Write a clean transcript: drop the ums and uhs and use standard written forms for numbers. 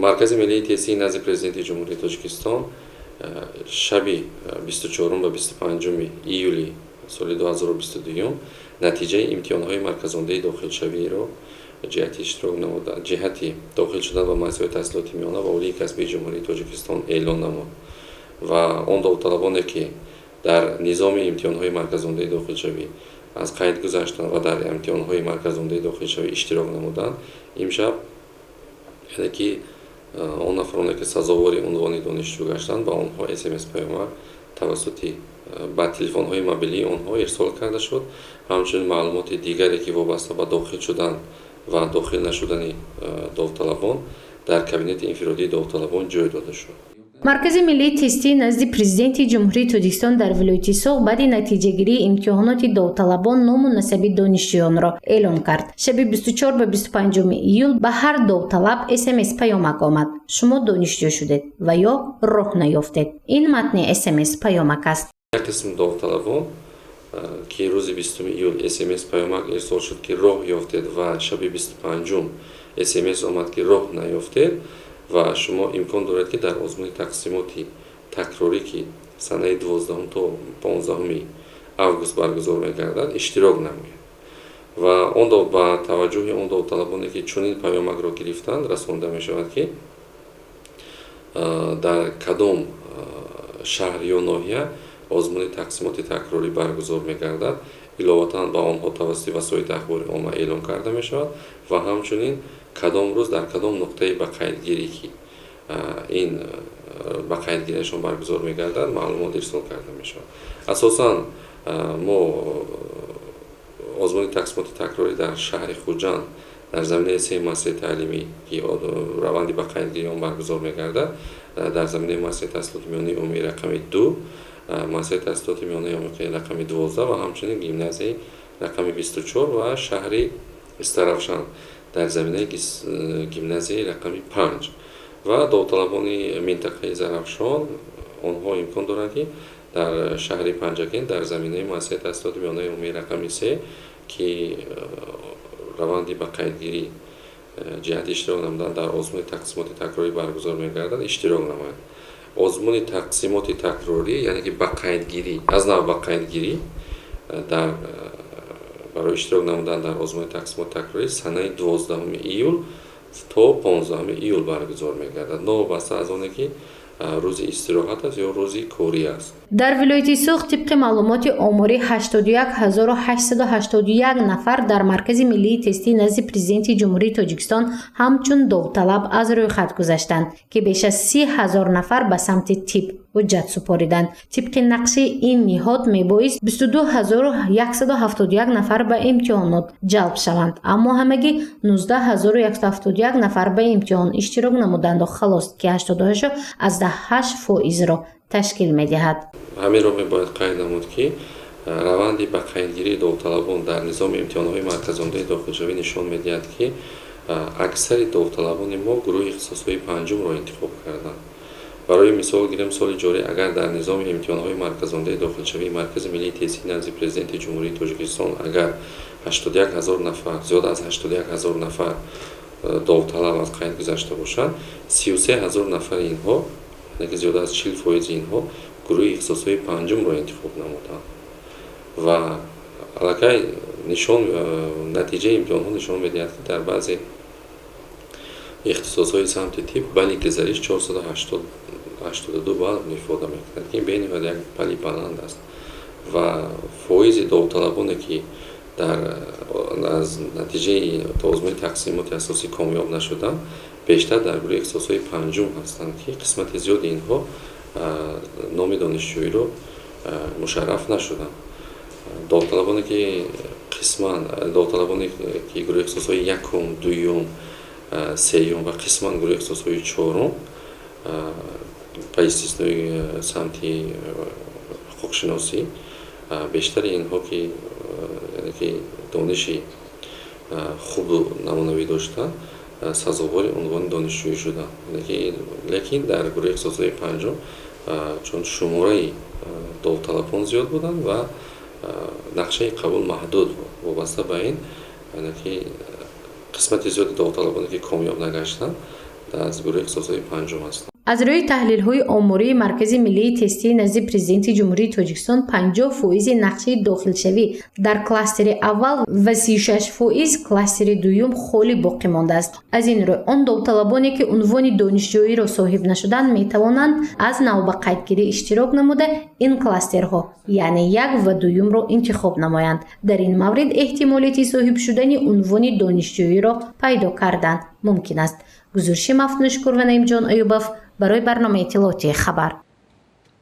Маркази миллии тестии назди Президенти Ҷумҳурии Тоҷикистон шаби 24 ва 25 июли соли 2022 натиҷаи имтиҳонҳои марказондаи дохилшавиро ҷиҳати иштирок намуда, ҷиҳати дохил шудан ба муассисаҳои таҳсилоти миёна ва олии касбии Ҷумҳурии Тоҷикистон эълон намуд ва он довталабоне, ки дар низоми имтиҳонҳои марказондаи дохилшавӣ аз қайд гузаштанд ва дар имтиҳонҳои марказондаи дохилшавӣ иштирок намуданд, имшаб, яъне ки он нафароне, ки сазовори унвони донишҷӯ гаштанд, ба онҳо СМС паёмак тавассути ба телефонҳои мобилии онҳо ирсол карда шуд. Ҳамчунин маълумоти дигаре, ки вобаста ба дохил шудан ва дохил нашудани довталабон, дар кабинети инфиродии довталабон ҷой дода шуд. Маркази миллии тестии назди Президенти Ҷумҳурии Тоҷикистон дар вилояти Суғд баъди натиҷагирии имтиҳоноти довталабон ному насаби донишҷӯёнро эълон кард. Шаби 24 ба 25 июл ба ҳар довталаб СМС паёмак омад: «Шумо донишҷӯ шудед» ва ё «Роҳ наёфтед». Ин матни СМС паёмак аст. Як қисм довталабон, ки рӯзи 20 июл СМС паёмак ирсол шуд, ки роҳ ёфтед, ва шаби 25 СМС омад, ки роҳ наёфтед ва шумо имкон доред, ки дар озмуни тақсимоти такрорӣ, ки санаи 12 то 15 август баргузор мегардад, иштирок намоед. Ва он ба таваҷҷӯҳи он довталабоне, ки чунин паёмакро гирифтанд, расонда мешавад, ки дар кадом шаҳр ё ноҳия озмуни тақсимоти такрорӣ баргузор мегардад, иловатан ба онҳо тавассути васоити ахбори омма эълон карда мешавад ва ҳамчунин кадом рӯз дар кадом нуқтаи ба қайдгирӣ, ки ин ба қайдгириашон баргузор мегардад, маълумот ирсол карда мешавад. Асосан мо озмуни тақсимоти такрорӣ дар шаҳри Хуҷанд дар заминаи се муассисаи таълимӣ, ки раванди ба қайдгирии он баргузор мегардад, дар заминаи муассисаи таҳсилоти миёнаи умумии рақами 2, муассисаи таҳсилоти миёнаи умумии рақами 12 ва ҳамчунин гимназияи рақами 24 ва шаҳри Истаравшан дар заминаи гимназияи рақами 5. Ва довталабони минтақаи Зарафшон, онҳо имкон доранд, ки дар шаҳри Панҷакент дар заминаи муассисаи таҳсилоти миёнаи умумии рақами 3, ки раванди ба қайдгирӣ ҷиҳати иштирок намудан дар озмуни тақсимоти такрорӣ баргузор мегардад, иштирок намоянд. Озмуни тақсимоти такрорӣ, яъне ки ба қайдгирӣ, аз нав ба қайдгирӣ дар барои иштирок намудан дар озмуни тақсимоти такрорӣ санаи 12 июл то 15 июл баргузор мегардад, новобаста аз оне ки рӯзи истироҳат аст ё рӯзи корӣ аст. Дар вилояти Суғд тибқи маълумоти оморӣ 81 881 нафар дар Маркази миллии тестии назди Президенти Ҷумҳурии Тоҷикистон ҳамчун довталаб аз рӯйхат гузаштанд, ки беш аз 30 000 нафар ба самти тиб ҳуҷҷат супориданд. Тибқи нақшаи ин ниҳод мебоист 22 171 нафар ба имтиҳонот ҷалб шаванд, аммо ҳамагӣ 19 171 нафар ба имтиҳон иштирок намуданду халос, ки 88,8 фоизро ташкил медиҳад. Ҳаминро мебояд қайд намуд, ки раванди ба қайдгирии довталабон дар низоми имтиҳонҳои марказондаи дохилшавӣ нишон медиҳад, ки аксари довталабони мо гурӯҳи ихтисосҳои панҷумро интихоб карданд. Барои мисол гирем, соли ҷорӣ агар дар низоми имтиҳонҳои марказондаи дохилшавии Маркази миллии тестии назди Президенти Ҷумҳурии Тоҷикистон агар 81 ҳазор нафар, зиёд аз 81 ҳазор нафар довталаб аз қайд гузашта бошанд, 33 ҳазор нафари инҳо, яъне ки зиёда аз 40 фоизи инҳо, гурӯҳи ихтисосҳои панҷумро интихоб намуданд. Ва аллакай нишон натиҷаи имтиҳонҳо нишон медиҳад, ки дар баъзе ихтисосҳои самти тиб балли гузариш 482 балл ифода мекунад, ки бениҳоят як балли баланд аст. Ва фоизи довталабоне, ки дар аз натиҷаи озмуни тақсимоти асосӣ комёб нашуданд, бештар дар гурӯҳи ихтисосҳои панҷум ҳастанд, ки қисмати зиёди инҳо номи донишҷӯиро мушарраф нашуданд. Довталабоне, ки қисман, довталабоне, ки гурӯҳи ихтисосҳои якум, дуюм, сеюм ва қисман гурӯҳи ихтисосҳои чорум, ба истиснои самти ҳуқуқшиносӣ, бештари инҳо, ки яъне ки дониши хубу намунавӣ доштанд, сазовори унвони донишҷӯӣ шуданд. Лекин дар гурӯҳи ихтисосҳои панҷум, чун шумораи довталабон зиёд буданд ва нақшаи қабул маҳдуд буд, вобаста ба ин, яъне ки қисмати зиёди довталабоне, ки комёб нагаштанд. Аз гурӯҳи ихтисосҳои панҷум ҳастанд. Аз рӯи таҳлилҳои омории Маркази миллии тестии назди Президенти Ҷумҳурии Тоҷикистон, 50 фоизи нақшаи дохилшавӣ дар кластери аввал ва 36 фоиз кластери дуюм холӣ боқӣ мондааст. Аз ин рӯ, он довталабоне, ки унвони донишҷӯиро соҳиб нашуданд, метавонанд аз нав ба қайдгирӣ иштирок намуда, ин кластерҳо, яъне як ва дуюмро интихоб намоянд. Дар ин маврид эҳтимолияти соҳиб шудани унвони донишҷӯиро пайдо кардан мумкин аст. Гузориши Мафтуншукур ва Наимҷон Аюбов барои барномаи иттилоотии «Хабар».